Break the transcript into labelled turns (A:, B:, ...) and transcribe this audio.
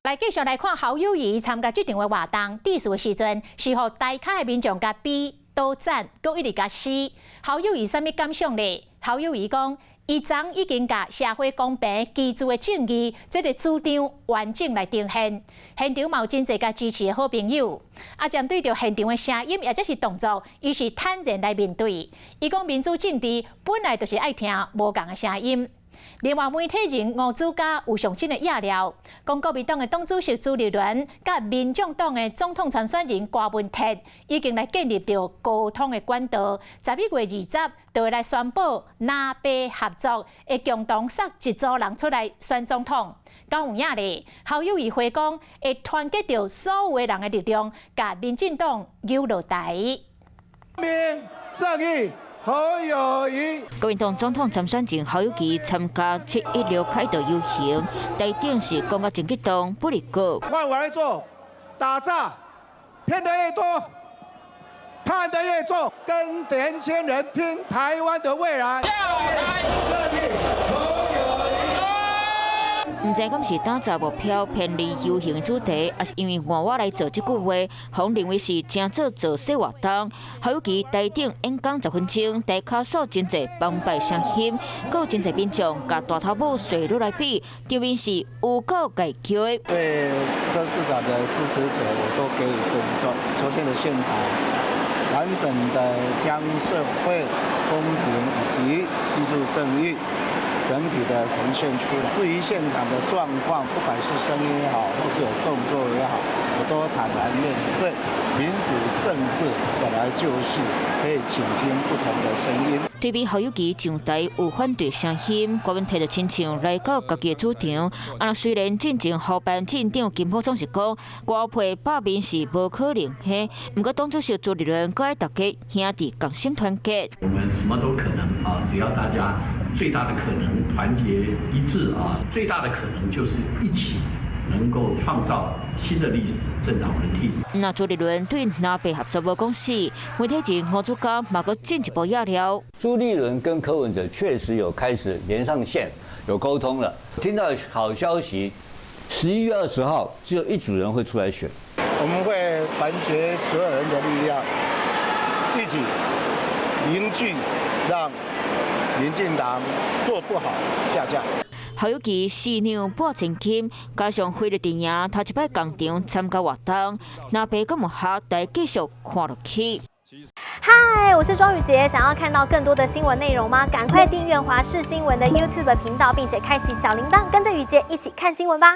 A: 來繼續來看侯友宜參加這場的活動，致辭的時陣是予台跤的民眾共比倒讚，閣一直共撕。侯友宜啥物感想咧？侯友宜講，伊昨已經共社會公平、居住的正義這个主張完整來呈現，現場嘛有真濟共支持的好朋友。啊，針對著現場的聲音抑者是動作，伊是坦然來面對。伊講民主政治本來就是愛聽無仝的聲音。另外，媒體人吳子嘉有上新的野料，講國民黨的黨主席朱立倫佮民眾黨的總統參選人柯文哲已經來建立著溝通的管道。11月20就會來宣布藍白合作，會共同捒一組人出來選總統。敢有影咧？侯友宜回講，會團結著所有的人的力量，共民進黨扭落台。
B: 正義。侯友宜，
C: 國民黨總統參選人侯友宜參加716凱道遊行，台頂是講甲真激動，不離過。
B: 換我來做，打詐，騙得越多，判得越重，跟年輕人拼台灣的未來。侯友宜。
C: 毋知敢是打詐目標偏離遊行的主題，抑是因為換我來做這句話，予人認為是成做造勢活動。侯友宜台頂演講10分鐘，台跤數真濟澎湃聲音，閣有真濟民眾共大頭拇豎落來比，場面是有夠家叫的。
D: 對柯市長的支持者，我都給予尊重。昨天的現場，完整的將社會公平以及居住正義整體的呈現出來。至於現場的狀況，不管是聲音也好，或是有動作也好，我都坦然面對。民主政治本來就是可以傾聽不同的聲音。
C: 對比侯友宜上台有反對聲音，柯文哲就親像來到家己的主場。啊，雖然進前侯辦鎮長金溥聰是講高配罷免是無可能的，毋過黨主席朱立倫閣愛大家兄弟共心團結。
E: 我們什麼都可能啊，只要大家最大的可能團結一致啊，最大的可能就是一起能夠創造新的歷史，政黨輪替。
C: 那朱立倫對藍白合作無講死，媒體人吳子嘉嘛閣進一步野料。
F: 朱立倫跟柯文哲確實有開始連上線，有溝通了。聽到好消息，11月20號只有一組人會出來選。
D: 我們會團結所有人的力量，一起凝聚，讓民進黨做不好下架。
C: 侯友宜4兩撥千金，加上菲律賓營頭一擺仝場參加活動，藍白閣有合，來繼續看落去。
G: 嗨，我是莊宇傑，想要看到更多的新聞內容嗎？趕快訂閱華視新聞的 YouTube 頻道，並且開啟小鈴鐺，跟着宇傑一起看新聞吧。